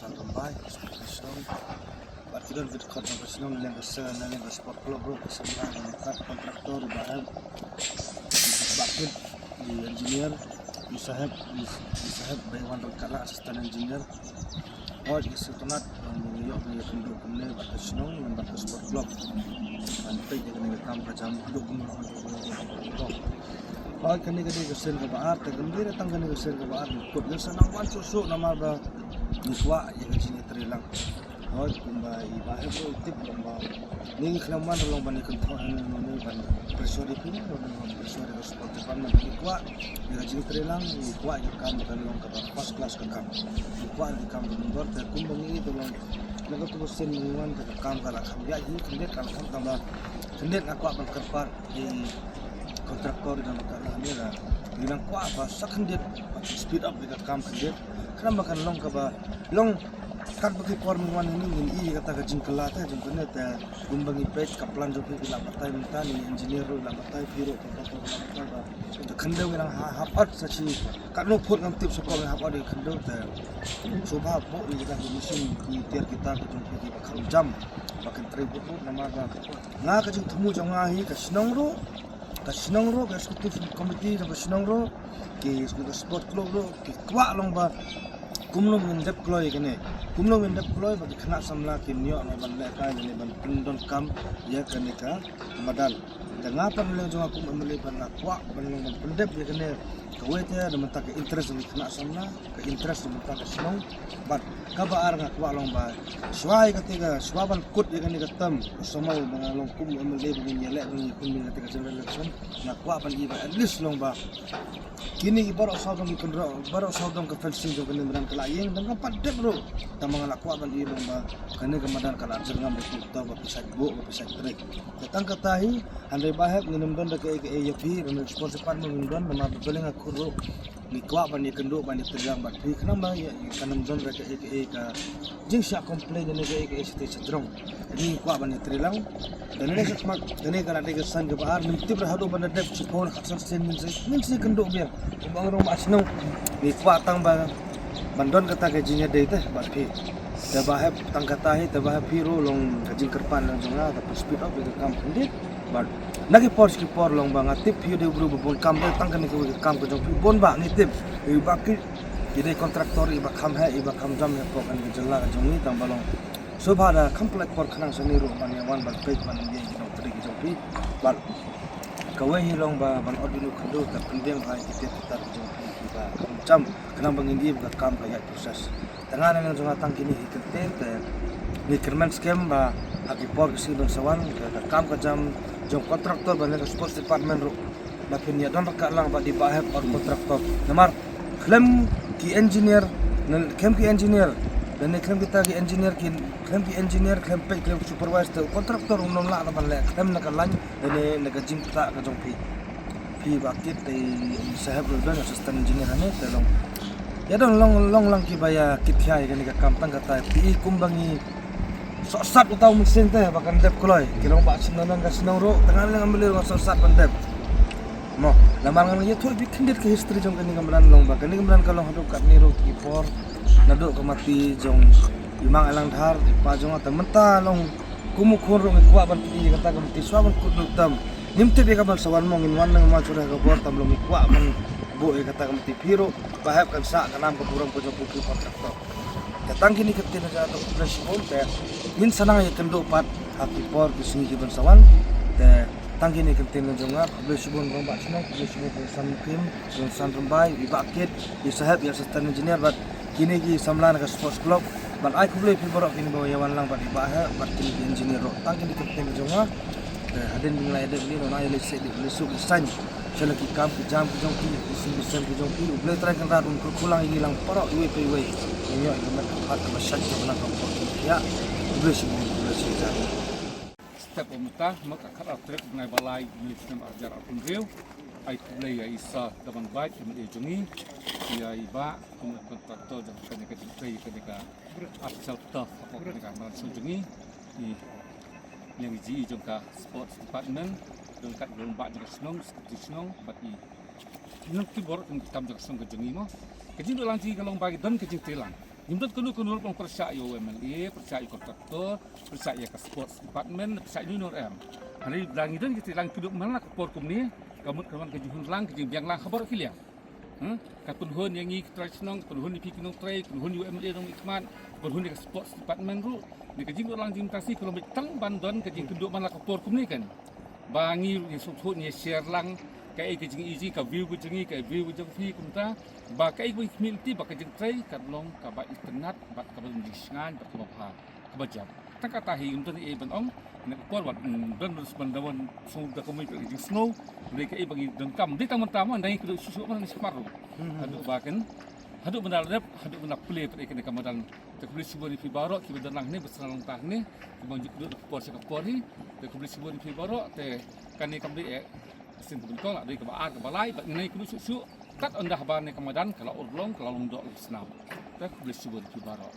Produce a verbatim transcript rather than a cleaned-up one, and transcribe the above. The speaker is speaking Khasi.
Sar Rymbai, Shnong. Bad ki don ki dkhot jong ka shnong, na liang ka sir, na liang ka sport club ruh, ka samla, ka contractor, ba em, ba kit, i engineer, i saheb, i, i saheb Baiwan Rangkala, assistant engineer. Hooid, ki sngewtynnat, um, ïoh ïa ka kynduh kumne bad ka shnong, bad ka sport club. Ban peit ïa kane ka kam ka jam, kynduh kumne. Hooid, kane ka dei ka sien kaba ar, te kam dei tang kane ka sien kaba ar, kut ïa sa nang wan shuh shuh namar ba ngi kwah ïa ka jingïatreilang. Hooid, kumba i Bah Hep ruh i tip long ba ngi khlem wan long ban ïa kynthoh ïa ngi, ngi ban pressure ïa phi, ngi ban pressure ïa ka sport department, ngi kwah ïa ka jingtreilang, ngi kwah ïa ka kam kan long kaba first class ka kam. Ngi kwah ïa ka kam ka myndor, te kumba ngi ïohi te long na kato ka sien ngi wan te ka kam ka la kham ïaid hi, khyndiat ka la kham tang ba khyndiat nga kwah ban kyrpad ïa i contractor ïa ka, ka la ne la. Ngi nang kwah ba sa khyndiat ba speed up ïa ka kam khyndiat. Khnang ba kan long kaba long kat ba ki por ngi wan hangne ngin ïohi ïa kata ka jingkylla te jong kane te kumba ngi peit ka plan jong phi ki la batai mynta, i engineer ruh i la batai, phi ruh ka batai, ka batai ba ka khyndew ngi nang ha, hap ot sa shi katno phut ngam tip, sa ko ngi hap ot ïa ka khyndew te sngewbha buh ïa kita ki machine ki tiar kita ki jong phi kiba kham jam ba kin trei bun bun namar ba nga ka jingthmu jong nga hi ka shnong ruh, ka shnong ruh, ka executive committee jong ka shnong ruh, ki, ki sport club ruh ki kwah long ba kumno ngin dep kloi ïa kane, kumno ngin dep kloi ba ki khynnah samla kin ïoh ban lehkai lane ban pyndonkam ïa kane ka madan. Te nga pat na liang jong nga kum M L A pat nga kwah ban long ban pyndep ïa kane kawei te na bynta ka interest jong ki khynnah samla, ka interest na bynta ka shnong. Bad kaba ar nga kwah long ba shuwa ïa kata ka, shuwa ban kut ïa kane ka term, ka samoi ba nga long kum M L A ba ngin ïaleh ba ngin ïakhun ïa kata ka general election, nga kwah ban ïa ba at least long ba kine ki baroh saw dong ki kynroh, baroh saw dong ka fencing jong kane madan ka la ïeng, dang kam pat dep ruh. Tang ba nga la kwah ban ïa long ba kane ka madan ka la jyrngam da ki to ba phi sait buh, ba phi sait trei. Te tang kata hi, hynrei Bah Hep ngin ym don da kaei kaei ïa phi, da sports department ngin don, namar ba balei nga khur ruh. Ngi kwah ban ïakynduh ban ïatreilang bad phi khnang ba ïa, ïa kan ym don da kaei kaei ka jingshah complain ne kaei kaei shatei shajrong. Ngi kwah ban ïatreilang. Da ne sa khmat, da ne ka la dei ka saiñ kaba ar, ngim tip ruh haduh ban da dep shiphew ne khatsan sien ngin sa, ngin sa kynduh biang. Kumba nga ong ba shnong. Ngi kwah tang ba ban don kata ka jingïadei te bad phi. Te Bah Hep tang kata hi, te Bah Hep phi ruh long ka jingkyrpad long jong nga, te phi speed up ïa ka kam khyndiat. Bad na ki por ki por long ba nga tip phi dei u briew ba bun kam, te tang kane kawei ka kam ka jong phi bun ba ngi tip. Ïa ba ki, i dei contractor iba kham heh, iba kham jam hapoh kane ka jylla ka jong ngi, tang ba long sngewbha da kham pynlait por khnang shane ruh ban ïa wan ban peit ban ïa ki nongtrei ki jong phi. Bad kawei hi long ba ban ot ïa u khyndew, te pynbiang bha ïa ki tiar ki tar ki jong phi kiba kham jam, khnang ba ngin ïa ka kam ka ïaid process. Te nga na liang jong nga tang kine hi kyntien te ngi kyrmen skhem ba ha ki por ki sngi ban sa wan te ka kam ka jam jong contractor ba na ka sports department ruh ba phin ïa don ryngkat lang bad i Bah Hep or contractor. Namar khlem ki engineer, khlem ki engineer Lane khlem kita ki engineer ki, khlem ki engineer, khlem peit, khlem supervise te u contractor um nym lah ban leh khlem na ka line lane na ka jingpyntah ka jong phi. Phi Bah Kit te i saheb ruh don assistant engineer hangne te long. Ïa don long long lang kiba ïa kit khia ïa kane ka kam tang kata phi i kumba ngi sohsat uta u mynsiem te ba kan dep kloi. Ki long ba shnong nang ka shnong ruh tang ngan leng am leng sohsat ban dep. Mo, namar ngan ïathuh bit khyndiat ka history jong kane ka madan long ba kane ka madan ka long haduh katne ruh ki por naduh ka mati jong i Mang Alang Dhar i pa jong nga te mynta long kum u khun ruh ngi kwah ban pyni ïa kata ka mati shuwa ban kut lut tam. Ngim tip ïa ka ban sa wan mo, ngin wan nang ma shuwa ka bor tam long ngi kwah ban buh ïa kata ka mati phi ruh ba hep kan sah ka nam ka burom ka jong phi, phi contractor. Te tang kine ki ktien na jong nga te khublei shibun te ngin sa nang ïakynduh pat ha ki por ki sngi ki ban sa wan. Te tang kine ki ktien na jong nga, khublei shibun Rangbah Shnong, khublei shibun Kong San Mukim, Kong San Rymbai, i Bah Kit, i saheb, i assistant engineer bad kine ki samla na ka sports club. Bad ai khublei phi baroh kine ba ïa wan lang bad i Bah Heh bad kine ki engineer ruh. Tang kine ki ktien na jong nga. Te hadien ba ngi la ïadep lei, ngi la ïaleit seh, leit suk, leit saiñ sha la ki kam ki jam ki jong ki, ki sum ki sem ki jong ki. U Blei Trai Kynrad un kyrkhu lang ïa ngi lang baroh iwei pa iwei. Ngin ïoh ïa ka met ka phad kaba shait kaba nang ka por kaba khiah. Khublei shibun, khublei shibun. Step ba mynta, mynta ka khatar tarik bnai ba lai, mynta snem ar hajar arphew hynriew. Ai khublei ïa i Sir Daman Bait, M L A jong ngi, ïa i Bah kum u contractor jong kane ka jingtrei, kane ka artificial turf, hapoh kane ka madan shnong jong ngi. I Liang i G E jong ka Sports Department, ryngkat i Rangbah jong ka shnong, Secretary shnong bad i nongkit baroh ki kam jong ka shnong ka jong ngi mo. Ka jingduh lang jong ngi ka long ba ngi don ka jingtrei lang. Ngim don kano kano ruh ban pyrshah ïa u M L A, pyrshah ïa u contractor, pyrshah ïa ka Sports Department, pyrshah ïa uno uno ruh em. Hynrei lada ngi don ka jingtrei lang, kynduh man la ka por kumne, ka mut ka wan ka jinghun lang, ka jingbiang lang ha baroh ki liang. Hmm? Ka pynhun ïa ngi ki trai shnong, ka pynhun ïa phi ki nongtrei, ka pynhun ïa u M L A nongmihkhmat, ka pynhun ïa ka Sports Department ruh. Ngi ka jingduh lang jingmyntasi ka long beit tang ban don ka jingkynduh man la ka por kumne kan. Ba ngi ruh ngi sngewthuh ngi share lang kaei ka jingïohi, ka view ka jong ngi, ka view ka jong phi kumta. Ba kaei kaba ngi khmih lynti ba ka jingtrei kan long kaba itynnad bad kaba long jingshngaiñ bad kaba bha. Kaba jam. Tang kata hi ngim don ei ban ong. Na ka por wat, mm, don ban da wan sngewthuh da ka mut ka jingsngew. Dei kaei ba ngi donkam. Dei tang mynta mo, dei ka shuh shuh mo ngi sngewthuh ruh. Haduh ba kan, haduh ban da rep, haduh ban da plie pat ïa kane ka madan. Te khublei shibun ïa phi baroh kiba don lang hangne, ba sdang lang ta hangne, kiba ju kduh na ka por sha ka por hi. Te khublei shibun ïa phi baroh, te kane kam dei eh ka sien kaba nyngkong, la dei kaba ar, kaba lai, bad ngin ïakynduh shuh shuh. Kat ynda haba kane ka madan ka la urlong, ka la long doh, la snam. Te khublei shibun ïa phi baroh.